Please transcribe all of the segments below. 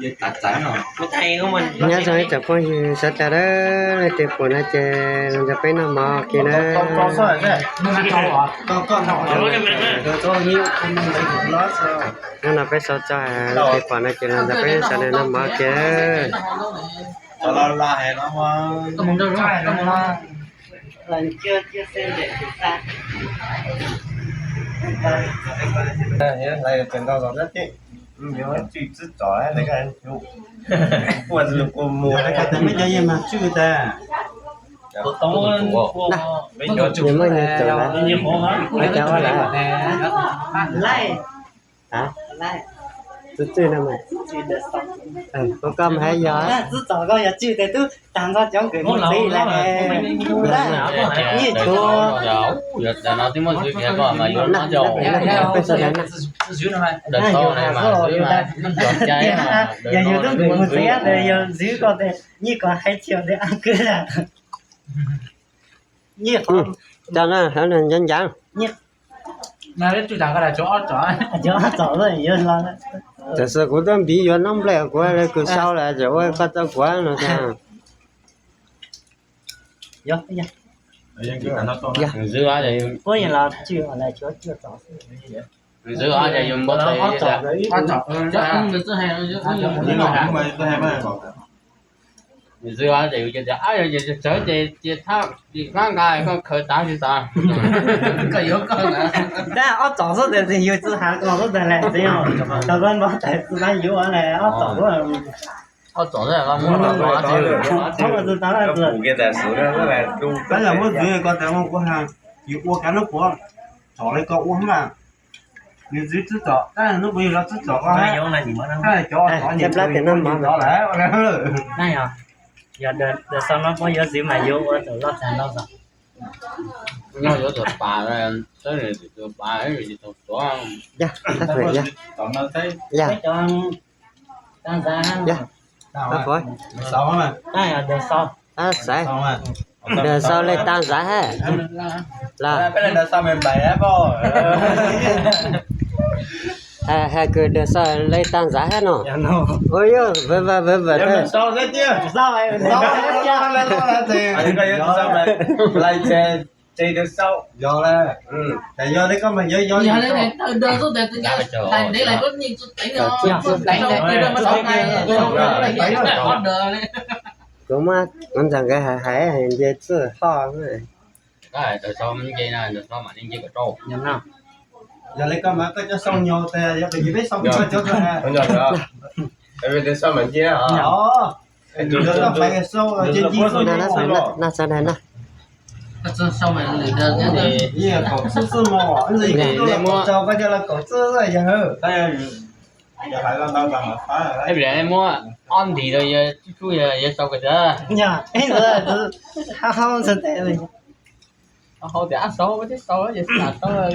Nyob zoo ib tsoom phooj ywg sawv daws, leej twg pom no ces los nrog peb noj mov ua ke na. Hnub no peb sau txog, leej twg pom no ces los nrog peb sawv daws noj mov ua ke. Nws muaj nyias txawm lawm, ua cas ua lawm? Twb txwj no mas, koj mas hais yog, yog yus tub nkeeg mus txiv tes yus ntxiv koj tes nyiaj koj hais tias tes a kwv. Nyiaj qhov, ncav ncav. Tam sim kuv tuaj npiv yuav noob nplej kuv kws sau lawm ces ua koj txawj kuav no. Yog, yog. Nws zwb os ces yus npau tes, nws zwb os ces yus cia tias ab yog ces tsawv ces cia thab tis qab nqa koj khaws tav tsis tas. Tab ob txom xwb tes yus tsis has txom xwb tes lawm txiv, tau koj npau tes tsis tas yuav lawm ob txom xwb. Ob txom xwb, tab lam muab zwv ko tes kuv has, yus ua kav lub puav tsom li ko ua mas, nws zwv twb tsom tab hnub puav yus los twb tsom ko, cov tsom nyem tsis tsom lawm. Yog daws sau no puab yuav zwv mas yuav ua txom loj tag nrho. Nyob yuav txog pas, saib nws tus pas tsis tau tuav. Yog, yog, yog. Tab sis, daws sau lej tag ntxav hab los, hais kws daws sau lej tag ntxav hab no. Ua yog vwm vwm vwm vwm. Kuv muab kuv ntxawm nkawd hais hais nce txwj hoj. Yog li koj mas koj cov sau nyog tes yog peb sau cov, sau mas nce, na, na, na. Muab ob ntim rau yawg tsub tsub yawg sau ko tas. Hau tias ab sau, ab sau, yog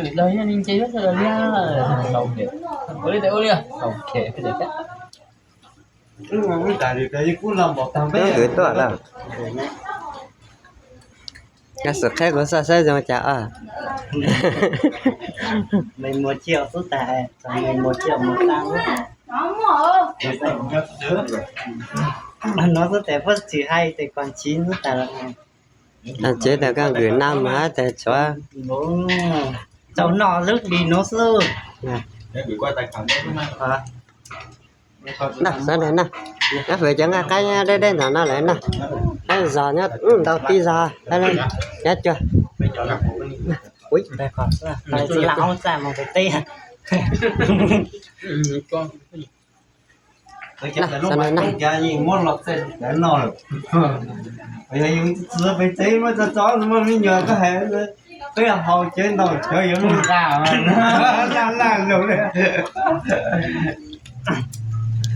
li ntawd yog li ntse sawv daws li. Ua li tes ua li. Kub kwv tuaj lawm. Yog xwm qheb kuv xav saib zoo cas os. Me muag ciaj xwb tas, me muag ciaj mus tag. No xwb tes puab tsis hais tes koj ntsib xwb tas lawm. Tag tsev tas koj nkws na mus hab tas tshuav. Tau noj lub hli nuav xwb. Na, sawv daws na, nyob fwm cov nqaij qaib deb deb ntawm no lawm na. Qaib zog nyob ntau tib zog, nyob cuag.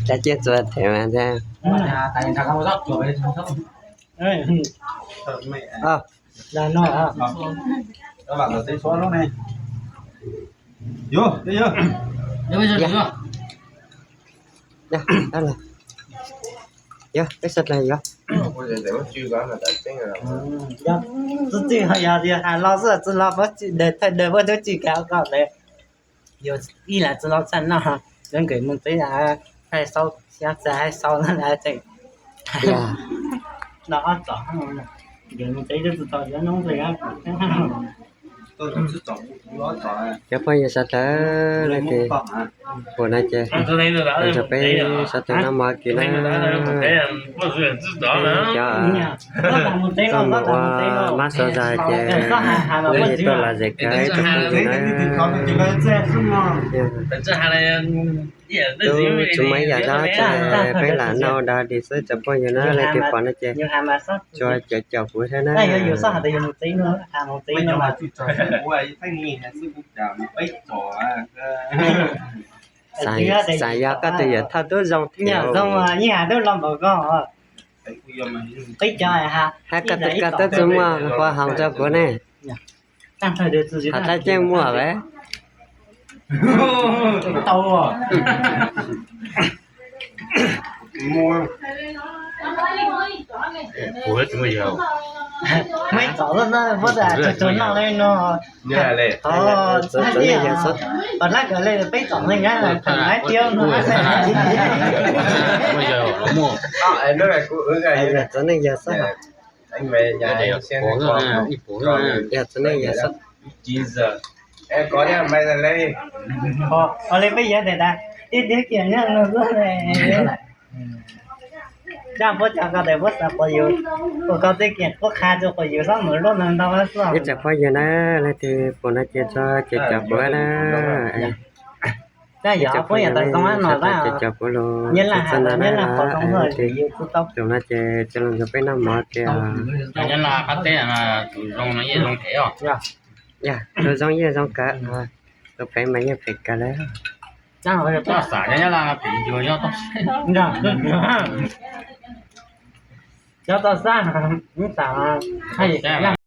Peb cia txuas them mas ntag. Yog, peb sawv daws yuav. Txwj txwj yog tias has los xwb, txwj los puab tsis, daws thawj daws puab twb tsis kav koj tes. Yog ib lam txwj los txhaj noj, nkawd mus teb a. Hais xau, xyov txawm hais xau no lawv tseem no ob txom, yuav mus tsev twb tsis tau yuav noob li. Cov phooj ywg sawv daws, leej twg pum no ces nrog peb sawv daws noj mov kis na. Cov tuaj mus ua mab xov zag ces leej twg tuaj los zem kawg ib tsoom phooj ywg na. Tub tsis muaj ib yam dab tsi, peb lam noj ua dog dig xwb tsoom phooj ywg na, leej twg pom no ces tsuas caum caum kuv thiab na. Xav yog koj tus yawm thawj tub zoo thiab. Hais koj tus koj tub tsis muaj hoa hồng rau kuv ne. Hais thaj yeej muaj lawm. Txiv neej yawg xwb. Txiv neej yawg xwb. Yog txiv neej yawg xwb. Li peb yawg tias tiag tiag kiag no. Zaj puab cov ko tes puab xav quas yus, ua koj tej kiam puab qha rua quas yus xob mus lub no ntau xwb. Ib tsoom phooj ywg na, leej twg pum no ces tsuas caum caum kuv na. Ib tsoom phooj ywg na, sawv daws caum caum kuv los txog no na. Tus no ces coj los nrog peb noj mov tias. Yog, tus zoo yeej zoo kawg, tus phem mas yeej phem kawg lawm. Cov toj xab,